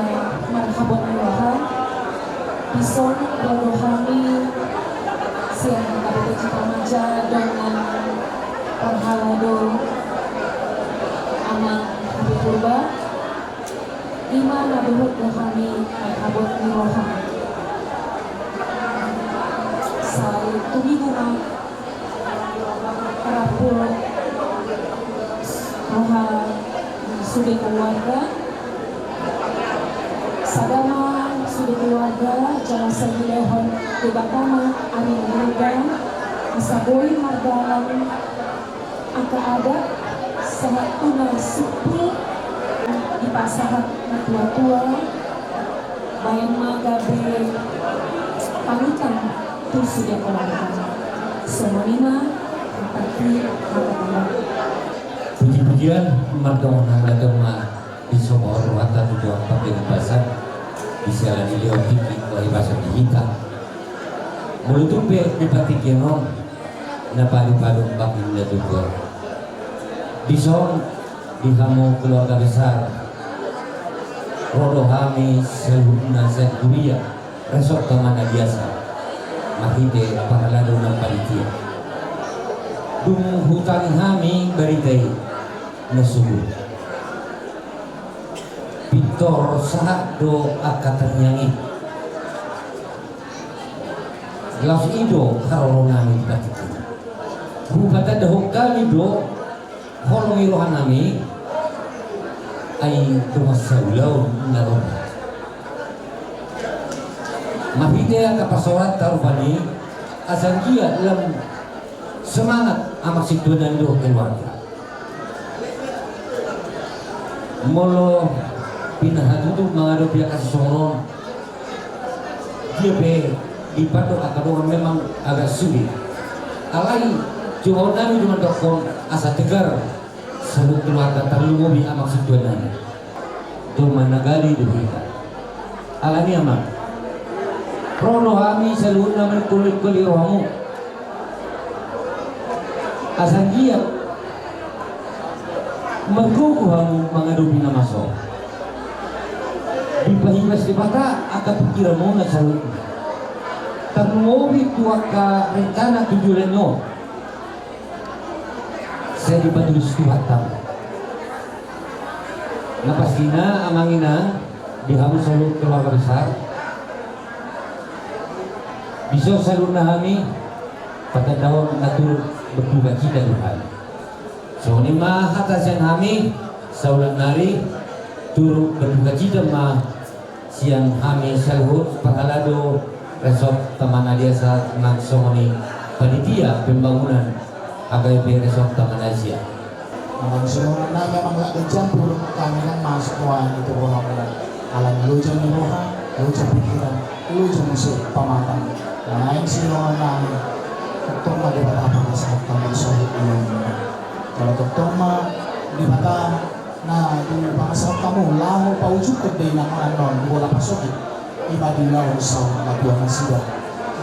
marhabot ni roha, dison ro do hami sian Kabupaten Cipamaja dongan parhalado Amang Habib Purba, ima na dohot do hami marhabot ni roha. Sai tumibu ma rap roha sude keluarga. Sada ma sude keluarga, jala sai dilehon Debata ma ari na denggan, asa boi mardalan angka adat sahat tu na simpul, dipasahat natuatua, baen ma gabe panutan tu sude keluarga. Songon i ma, hata i, hata tamba. Puji-pujian mardongan hangoluan ma, disombahon rohanta tu Tuhan Panggabean Basa, di siala ni lehon tingki hahipason di hita. Molo tung pe di partingkian on, na padupaduhon bangkina tutu. Dison, di hamu keluarga besar, ro do hami saluhutna sian huria Resort Taman Adiasa, marhite parhalado nang panitia. Dung hutangi hami barita i, na suhut pintor sahat do angka tangiang i. Laos i do haroro nami di partingkian on. Hupatandahon hami do holong ni roha nami, ai dongan saulaon na ro. Marhite angka parsaoranta rupani, asa anggiat lam semangat amang sintua nami dohot keluarga. Molo pinahatutu mangadopi angka sisongon on, dia pe dipandok angka dongan memang agak sulit. Alai, coba nami do mandokkon asa tegar saluhut keluarga, tarlumobi amang sintua nami. Tong managali do hita. Alani i amang, ro do hami saluhutna mangkolkoli rohamu. Asa anggiat margogo hamu mangadopi na masa on. Dipahibas Debata angka pingkiranmuna saluhutna. Tarlumobi tu angka rencana tujuan on. Sai dipatulus Tuhanta. Na pastina amang inang, di hamu saluhut keluarga besar, dison saluhutna hami patandahon na turut berduka cita do hami. Songon i ma hata sian hami, saulak nari, turut berduka cita ma sian hami saluhut parhalado Resort Taman Adiasa nang songon i panitia pembangunan H K I P Resort Taman Asia. Amang, sidohonon nami amang, lak ganjang tu hami nang masuk mua ni tu roha muna. Alani loja ni roha, loja pikiran, loja muse pamatang. Naeng sidohonon nami, tongtong ma Debata pasahat hamu saluhutna. Jala tongtong ma Debata na dipasahat hamu laho paujukhon dainang on annon di bona pasogit, ima di ulaon saur matua nasida.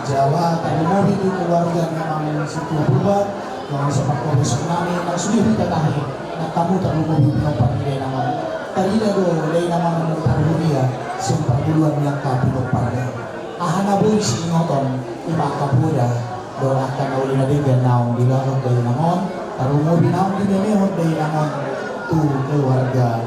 Jala tarlumobi di keluarga ni amang sintua Purba, dongan sapangkobason nami, nang sude hita tahe, nang hamu tarlumobi pinompar ni dainang on. Tarida do dainang on parhuria sian parngoluan ni angka pinomparna. Aha na boi siingoton, ima angka poda dohot angka na uli na denggan naung dilehon dainang on, tarlumobi naung dimemehon dainang on tu keluarga,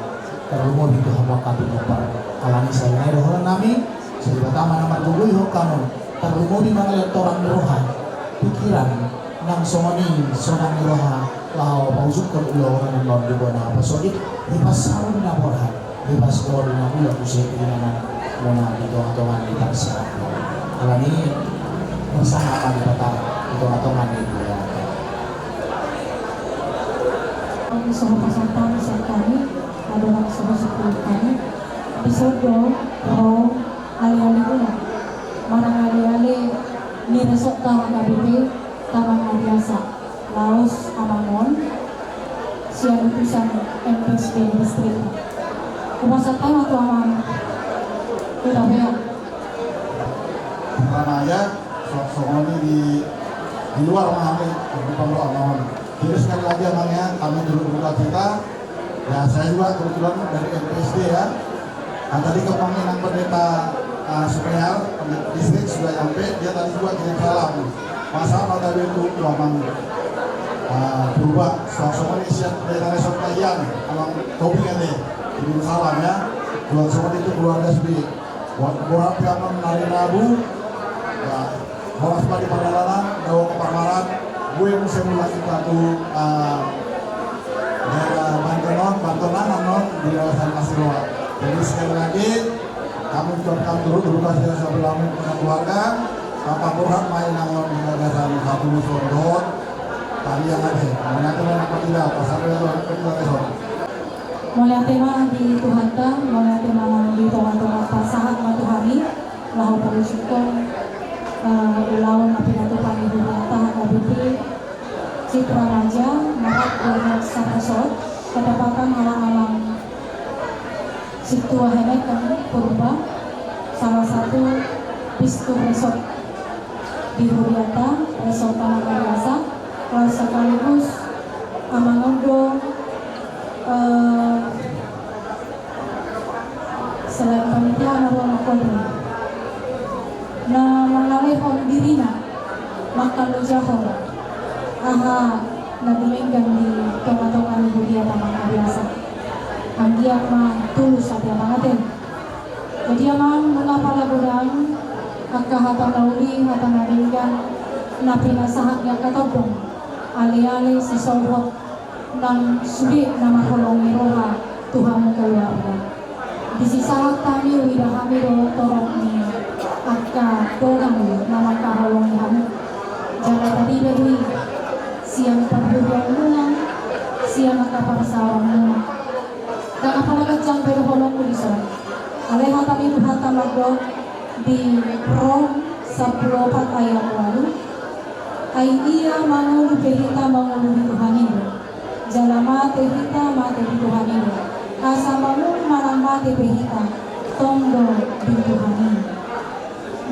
tarlumobi tu hamu angka pinompar. Alani i, sai nai dohonon nami, sai Debata ma na margogoihon hamu, tarlumobi mangaliat torang ni roha, pikiran, nang songon i sonang ni roha, laho paujukhon ulaon on annon di bona pasogit, di pasahat na borhat. Bebas do di na mula muse tu inangan muna di tongatonga ni bangsa. Alani i, bersama kami datang di tongatonga ni bangsa. Kami soho pasantan sian kami, adong soho sepuluh kami, bisa do ro aleale muna. Marang aleale Ni resort ta H K B P Taman Adiasa, laos amang on sian utusan M P S D distrik. Hupasahat ma tu amang. Huta Bea. Pranaya, so-, songon i di, di luar ma hami, di panggung amang on. Jadi sekali lagi amang ya, kami turut berduka cita. Ya, saya juga kebetulan dari M P S D ya. Nah, tadi kemang inang pendeta, ah, Supear, pendeta distrik sudah nyampe, dia tadi juga kirim salam. Masa apa tadi itu, tuh amang, ah, Purba, suasana ini siap pendeta resort kalian, amang Tobi kan deh, kirim salam ya. Tuhan semua itu keluarga sedih. Buat, buat yang hari Rabu, ya, horas ma di pardalanan, dao ma parmaraan, boi muse mulak hita tu, ah, daerah Banten on, Banten on, di daerah San Masroa. Jadi sekali lagi, kami ucapkan turut berduka cita sebelah keluarga, Bapak Burhan main nangon di bagasan satu musuh dohot, tadi yang ada, ternyata anak tidak, pasal itu, itu, itu. Mauliate ma di Tuhanta, mauliate ma nang di tonga-tonga pasahat ma tu hami, laho parusikkon, eh, ulaon na pinatupa ni hurianta H K B P Citra Raja, marak dohot Saresort, kedapatan alang-alang sintua henek kan Purba, salah satu pistur resort di hurianta, resort Taman Adiasa, laos sekaligus amang on do, eh, selain panitia na ro na kodri na mangalehon dirina mangkalojahon aha na dumenggan di tonga-tonga ni huria Taman Adiasa. Anggiat ma tulus ate amang ate. Jadi amang, nunga pala godang angka hata na uli, hata na denggan na pinasahat ni angka tondong, ale-ale sisohot nang sude na marholong ni roha tu hamu keluarga. Disi sahat hami, huida hami do torop ni angka dongan na mangkaholongi hamu. Jala tarida do i sian parhuriaonmuna, sian angka parsaoranmuna. Ndang apala ganjang be dohononku dison. Alai hata ni Tuhanta mandok di Rom sampulu opat ayat ualu, ai ia mangolu pe hita mangolu di Tuhan i do. Jala mate hita mate di Tuhan i do. Asa mangolu manang mate pe hita, tong do di Tuhan i.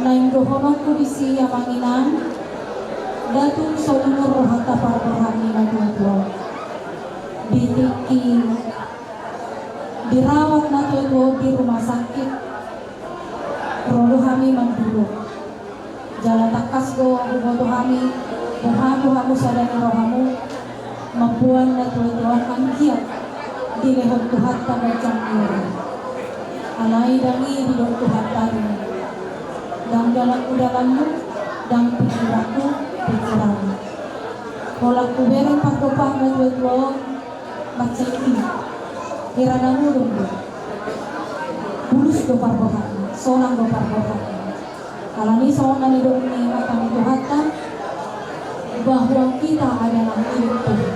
Naeng dohononku disi amang inang, ndang tung so umur rohanta parborhat ni natuatua on. Di tingki dirawat natuatua on di rumah sakit, ro do hami mandulu. Jala tangkas do huboto hami, boha do hamu sada ni rohamu, mamboan natuatua on anggiat dilehon Tuhanta ganjang ni umur. Alai ndang i didok Tuhanta do i. Ndang dalanku dalanmu, ndang pikiranku pikiranmu. Holan hubereng pardompahan natuatua on, mansai i hira na mudung do. Bulus do parborhatna, sonang do parborhatna. Alani songon na nidok ni hata ni Tuhanta, bahwa kita adalah milik Tuhan.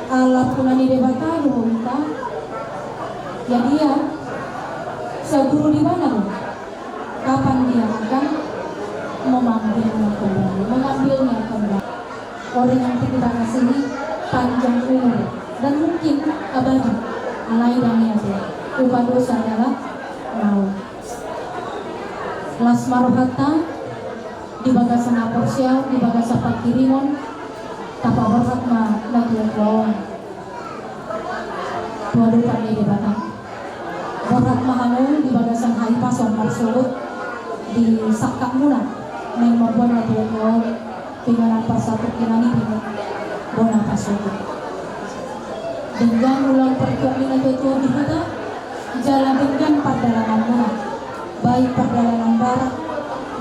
Ala puna ni Debata do ho hita. Jadi ya, seguru di mana do? Kapan dia akan memanggilnya kembali, mengambilnya kembali? Orang yang kita kasihi panjang umur dan mungkin abadi, alai ndang i ate, upah dosa adalah maut. Las ma rohanta di bagasan haporseaon, di bagasan pangkirimon, tapaborhat ma natuatua on tu adopan ni Debata. Borhat ma hamu di bagasan hahipason marsogot di sangkapmuna naeng mamboan natuatua on tu inganan parsatongkinan i di bona pasogot. Denggan ulaon parjuang ni natuatua on di huta, jala denggan pardalananmuna, baik pardalanan darat,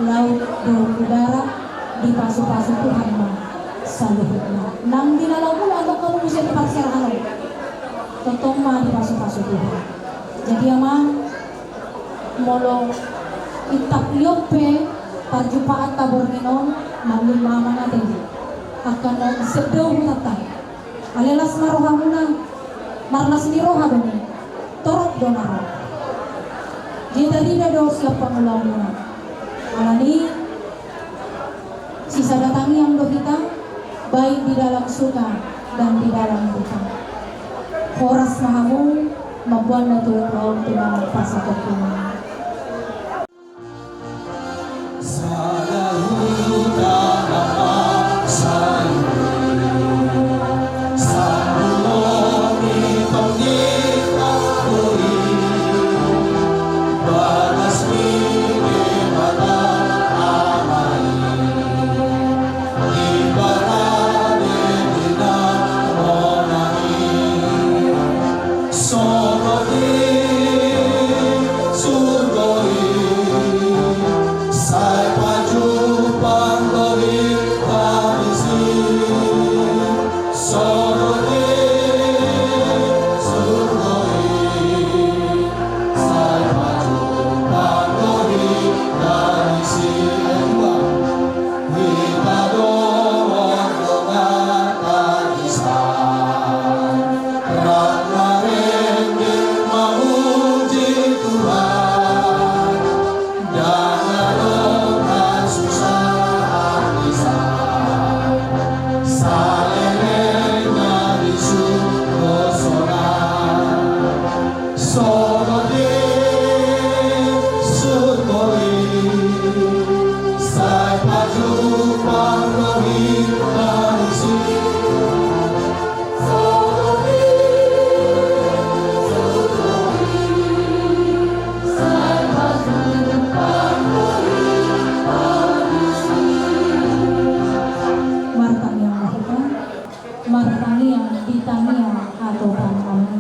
laut dohot udara, dipasupasu Tuhan ma saluhutna. Nang di lalaomuna, antong hamu muse di parserahan on, tongtong ma dipasupasu Tuhan. Jadi amang, molo intap liop pe parjumpaan ta borngin on, maklum ma amang ate, angka na seddo hutanta. Alai las ma rohamuna, marlas ni roha do i, torop do na ro. Jadi tarida do sian pangulaonmuna. Alani Sisada tangiang do hita, baik di dalam suka dan di dalam duka. Horas ma hamu mamboan na tuek ro tu na pasakokkon. Martangiang ma hita, martangiang di tangiang hatopan nami.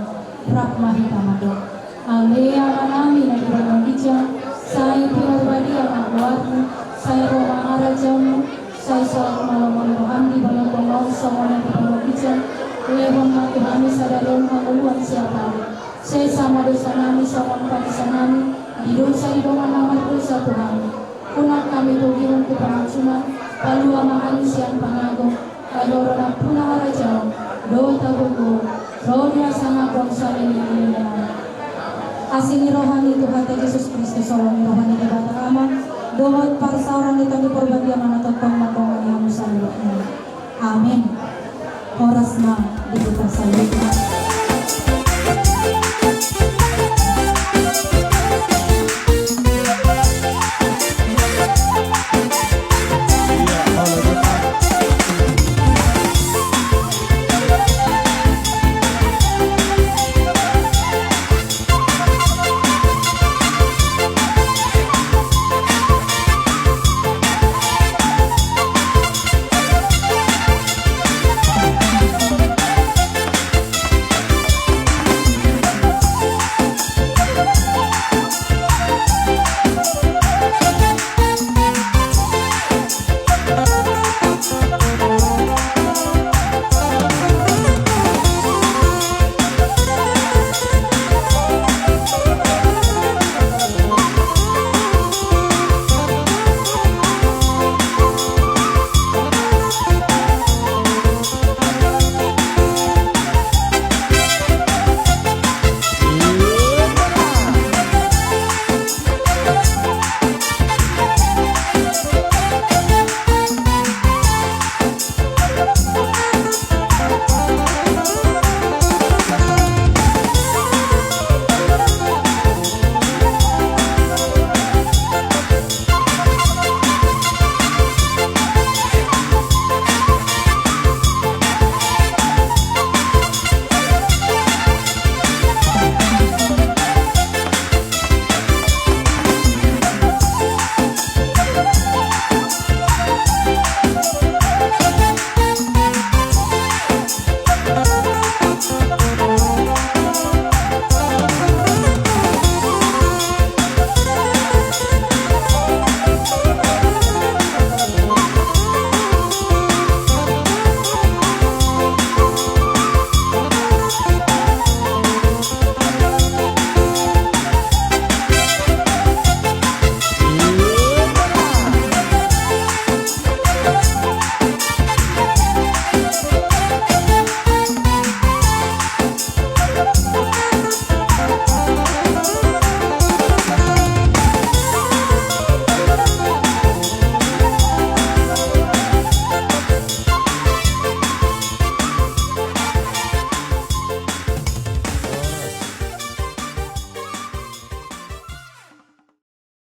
Rap ma hita mandok. Ale Amanami na di banua ginjang, sai pinarbadia ma goarmu, sai ro ma harajaonmu, sai saut ma lomo ni roham di banua tonga on songon na di banua ginjang. Lehon ma tu hami sadari on hangoluan siapari. Sesa ma dosanami songon panesanami di dosa ni dongan na mardosa tu hami. Unang hami togihon tu pangunjunan, palua ma hami sian pangago, ai Ho do nampuna harajaon dohot hagogoon dohot hasangapon saleleng ni lelengna. Asi ni roha ni Tuhanta Jesus Kristus, holong ni roha ni Debata Ama, dohot parsaoran ni Tondi Porbadia manongtong mandongani hamu saluhutna. Amin. Horas ma.